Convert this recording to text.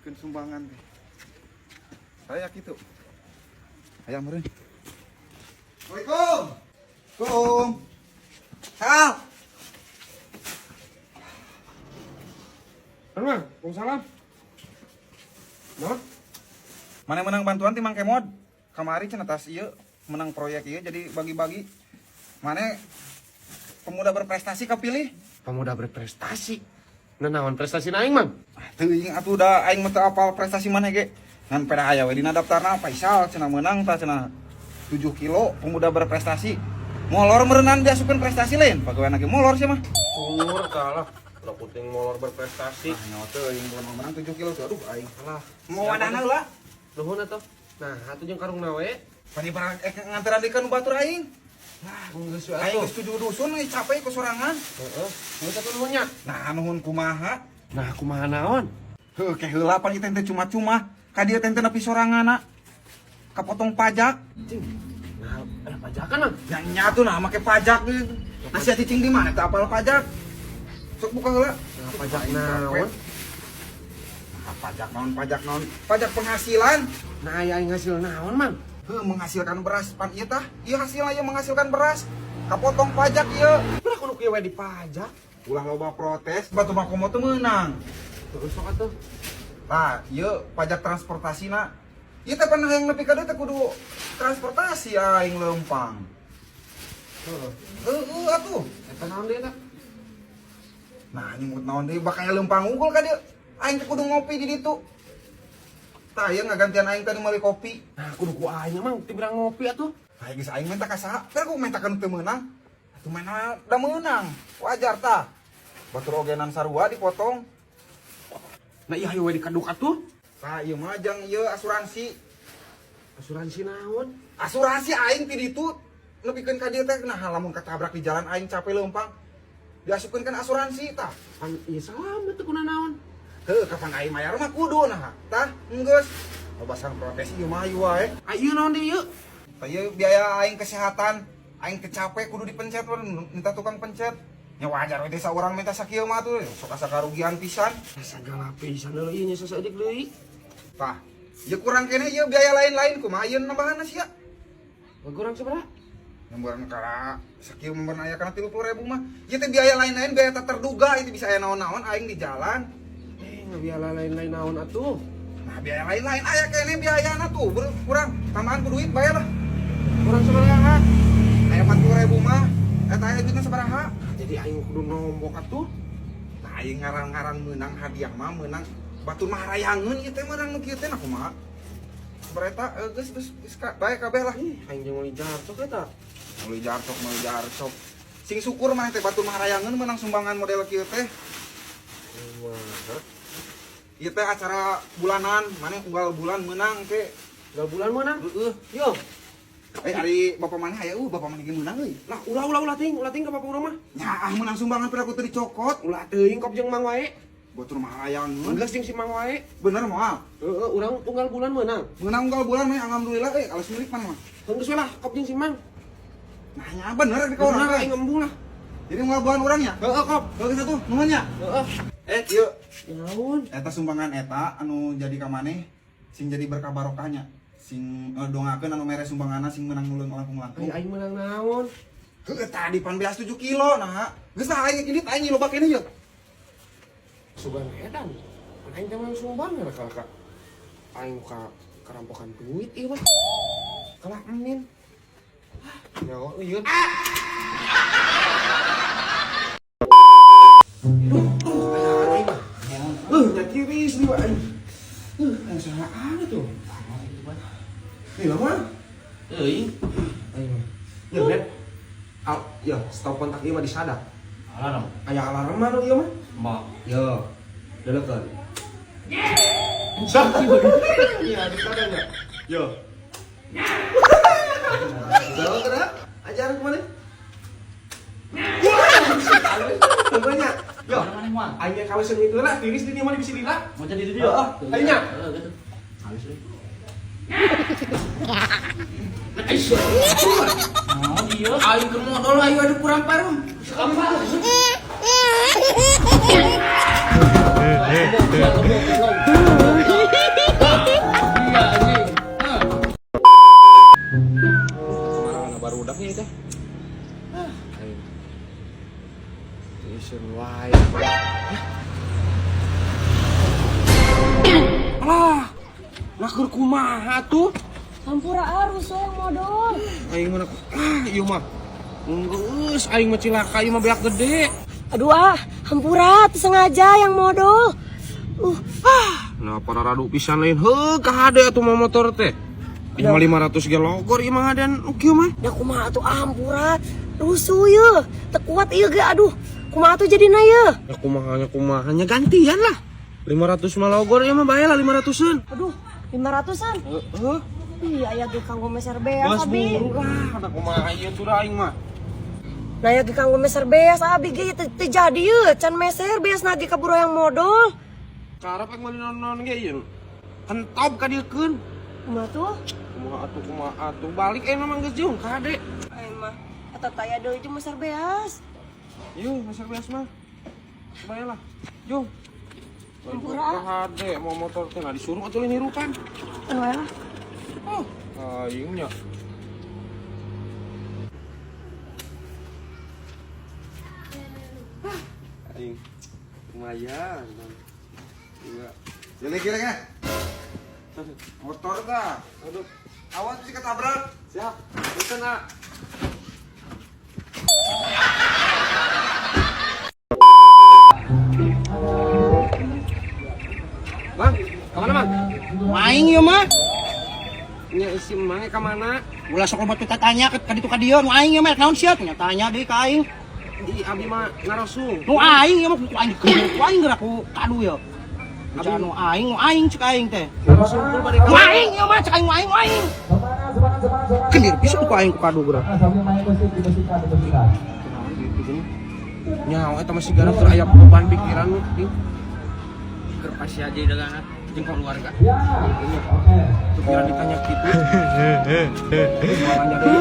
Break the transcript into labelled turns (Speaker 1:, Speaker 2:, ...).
Speaker 1: Bikeun sumbangan teh. Saya kitu. Aya meureun. Assalamualaikum. Assalamualaikum. Sal.
Speaker 2: Mang, salam. Nah,
Speaker 1: Mana menang bantuan ti Mang Kemod? Kamari cenah tas ieu menang proyek ieu jadi bagi-bagi. Mana pemuda berprestasi kepilih?
Speaker 2: Pemuda berprestasi. Nah, naon prestasi aing, Mang?
Speaker 1: Ah, teuing atuh da aing mah teu apal prestasi maneh ge. Ngan peda aya we dina daftarna Faisal cenah meunang tah cenah 7 kilo pemuda berprestasi. Molor meureunan diasupkeun prestasi lain, pagawean ge molor sih mah.
Speaker 2: Cungur kalah. Udah puting molor berprestasi.
Speaker 1: Ah, nyawa teuing belum menang 7 kilo tuh aduh aing.
Speaker 2: Alah,
Speaker 1: Mau wadahna heula.
Speaker 2: Nuhun atuh. Nah, atuh jeung karungna we.
Speaker 1: Pani barang nganteran deui ka nu batur aing.
Speaker 2: Lah, geus we
Speaker 1: Aing
Speaker 2: atuh.
Speaker 1: geus 7 dusun euy capek ku sorangan.
Speaker 2: Heeh. Geus atuh nuhun nya.
Speaker 1: Nah, nuhun kumaha?
Speaker 2: Nah, kumaha naon?
Speaker 1: Heuh, ke heula pan ieu teh cuma-cuma. Ka dieu teh nepi soranganna. Kapotong pajak.
Speaker 2: Cing. Nah, pajakan, Mang.
Speaker 1: Ya nya tuh nah make pajak deui. Nah sia cicing di mana teh apal pajak? Sok buka heula.
Speaker 2: Nah, pajak naon?
Speaker 1: Nah, pajak naon, pajak naon? Pajak penghasilan.
Speaker 2: Nah, aya aing hasil naon, Mang?
Speaker 1: Heuh, menghasilkan beras pan ieu tah. Ieu hasilna ieu menghasilkan beras. Kapotong pajak ieu.
Speaker 2: Ulah kudu kieu we dipajak.
Speaker 1: Ulah loba protes, batu mah komo teu meunang.
Speaker 2: Terus sok atuh.
Speaker 1: Tah, ieu pajak transportasina. Ieu teh pernah yang nepi ka dieu teh kudu transportasi aing leumpang.
Speaker 2: Heeh.
Speaker 1: Heueuh atuh.
Speaker 2: Eta naon deui eta?
Speaker 1: Nah, nyebut naon deui bakal leumpang unggul ka dieu. Aing teh kudu ngopi di ditu. Tah, ieu ngagantian aing tadi meuli kopi.
Speaker 2: Nah, kudu ku aing Mang, ti birang ngopi atuh.
Speaker 1: Tah, geus aing minta ka saha? Teh aku minta ka nu teu meunang. Atuh mana da meunang. Wajar tah. Batur ogenan sarua dipotong.
Speaker 2: Nah, iya hayu we dikaduk atuh.
Speaker 1: Tah, ieu mah jang ieu asuransi.
Speaker 2: Asuransi naon?
Speaker 1: Asuransi aing ti ditu nepikeun ka dieu teh nah lamun ketabrak di jalan aing capek leumpang. Diasupkeun kan asuransi tah.
Speaker 2: Pan ieu salamet teu kuna naon.
Speaker 1: Heuh, kapan aing mayar mah kudu nah. Tah, enggeus. Loba sang protes ieu mah hayu wae.
Speaker 2: Ah, ieu naon deui ieu?
Speaker 1: Tah ieu biaya aing kesehatan, aing kecape kudu dipencet minta tukang pencet. Nya wajar we desa urang minta sakieu mah tuh, sok asa karugian pisan.
Speaker 2: Sagala pisan deui ieu nya saeutik deui.
Speaker 1: Tah, ieu kurang keneh ieu biaya lain-lain kumaha ieu nambahanna sia?
Speaker 2: Kurang sabaraha?
Speaker 1: Nomboran kara sakieu nomboran aya kana 30.000 mah. Ieu teh biaya lain-lain biaya tak terduga itu bisa aya naon-naon aing di jalan.
Speaker 2: Biaya lain-lain naon atuh?
Speaker 1: Nah, biaya lain-lain aya keneh biayana tuh, kurang tambahan ku duit bayar lah.
Speaker 2: Kurang sabaraha?
Speaker 1: Aya 40.000 mah. Eta aya duitna sabaraha?
Speaker 2: Jadi aing kudu nombok atuh.
Speaker 1: Nah, aing ngaran-ngaran meunang hadiah mah meunang batur mah harayangeun ieu teh meunang nu kieu teh nah kumaha? Bereta geus geus geus bae kabeh lah.
Speaker 2: Ih, aing jeung meuli jarcok eta.
Speaker 1: Meuli jarcok, meuli jarcok. Sing syukur maneh teh batur mah harayangeun meunang sumbangan model kieu teh.
Speaker 2: Kumaha?
Speaker 1: Ieu teh acara bulanan, maneh unggal bulan meunang ke.
Speaker 2: Unggal bulan meunang?
Speaker 1: Heeh.
Speaker 2: Yo.
Speaker 1: Ari bapak maneh aya bapak maneh ge meunang euy.
Speaker 2: Lah ulah ulah ulah ting, ulah ting ka bapak urang mah.
Speaker 1: Nyaah meunang sumbangan pira ku teu dicokot.
Speaker 2: Ulah teuing kop jeung Mang wae.
Speaker 1: Batur mah harayangeun.
Speaker 2: Geus jeung si Mang wae.
Speaker 1: Bener moal.
Speaker 2: Heeh, urang unggal bulan meunang.
Speaker 1: Meunang unggal bulan mah alhamdulillah euy, alas milik maneh mah.
Speaker 2: Geus we lah kop jeung si Mang.
Speaker 1: Nah, nya bener di ka urang
Speaker 2: Bener
Speaker 1: teh.
Speaker 2: aing embung lah.
Speaker 1: Jadi unggal bulan urang nya.
Speaker 2: Heeh, kop.
Speaker 1: Heeh geus atuh, nuhun nya.
Speaker 2: Heeh.
Speaker 1: Ieu
Speaker 2: Naon?
Speaker 1: eta sumbangan eta anu jadi ka maneh sing jadi berkah barokahnya. Sing dongakeun anu mere sumbanganna sing menang nulung langkung-langkung.
Speaker 2: Ai aing meunang naon?
Speaker 1: Heuh, tadi pan beas 7 kilo nah. Geus lah aing indit aing loba keneh ye.
Speaker 2: Sugan edan. Pan aing teh meunang sumbangan kalah ka. Aing ka kerampokan duit ieu mah. Kalah enin. Nyawa ieu. Duh, duh, aya aing mah. Nya tiris deui aing. Aya saha tuh? Nih lama.
Speaker 3: Euy,
Speaker 2: Aing mah. Ya, net. Al, ya, stop kontak ieu mah disadap.
Speaker 3: Alarm.
Speaker 2: Aya alarm mah nu ieu mah.
Speaker 3: Mbak.
Speaker 2: Yo, delekeun. Iya, disadap nya. Yo. Delekeun ah. Ajaran kemana? Tentunya. Yo,
Speaker 3: Mana mana moal?
Speaker 2: aingnya kawe seungit heula, tiris di dieu mah bisi lila.
Speaker 3: Mau jadi di dieu?
Speaker 2: Heeh, aingnya.
Speaker 3: Heeh, gitu. Halus euy. Naon ieu?
Speaker 4: Aing keur modal aing aduh kurang parum.
Speaker 3: Apa?
Speaker 2: Alah, nah keur kumaha tuh?
Speaker 5: Hampura arus yang modol.
Speaker 2: Aing mana ah ieu mah. Geus aing mah cilaka ieu mah beak gede.
Speaker 5: Aduh ah, hampura teu sengaja yang modol.
Speaker 2: Nah, para radu pisan lain heuh kahade atuh mah motor teh. Ieu mah 500 ge logor ieu mah dan kieu mah.
Speaker 5: Da kumaha atuh ah, hampura. Rusuh ye, teu kuat ieu ge aduh. Kumaha tuh jadina ye?
Speaker 2: Ya kumahanya kumahanya gantian lah. 500 mah logor ieu mah bae lah 500-eun.
Speaker 5: Aduh, 500-an.
Speaker 2: Heeh.
Speaker 5: Ih, aya ge kanggo meser beas
Speaker 2: Geus
Speaker 5: abi.
Speaker 2: buru lah, da kumaha ieu tuh da aing mah.
Speaker 5: Nah ya ge kanggo meser beas abi ge teu jadi ye, can meser beas nage kaburu yang modol.
Speaker 2: Karep aing mah non ge ieu. Kentob ka dieukeun.
Speaker 5: Kumaha tuh?
Speaker 2: Kumaha atuh kumaha atuh balik aing mah geus jeung kahade.
Speaker 5: Aing mah eta taya deui jeung meser beas.
Speaker 2: Yuk, meser beas mah. Bae lah. Jung.
Speaker 5: Hampura.
Speaker 2: Kahade mau motor teh nah disuruh atuh lain hirupan.
Speaker 5: Anu wae lah.
Speaker 2: Oh, aing nya. Aing lumayan. Dua.
Speaker 1: Jadi kira ya. Motor ta.
Speaker 2: Aduh,
Speaker 1: Awas bisa ketabrak.
Speaker 2: siap. Punten, ah. Bang, kemana bang?
Speaker 4: Aing ieu mah.
Speaker 2: Nya isi emangnya kemana?
Speaker 4: Ulah sok loba teu tanya ka ditu ka dieu nu aing ieu mah naon sia nya tanya deui ka aing.
Speaker 2: Di abi mah narasung.
Speaker 4: Nu aing ieu mah ku aing dikeun ku aing geura ku kadu ieu. Abi nu aing cek aing teh.
Speaker 2: Narasung pun bade
Speaker 4: Nu aing ieu mah cek aing nu aing nu aing. Kendir bisa ku aing ku kadu geura.
Speaker 2: Nyawa eta masih gara keur aya beban pikiran lu, ding.
Speaker 4: Keur pasti aja dengan jeung keluarga.
Speaker 2: Tuh kira ditanya gitu. Malah nyari.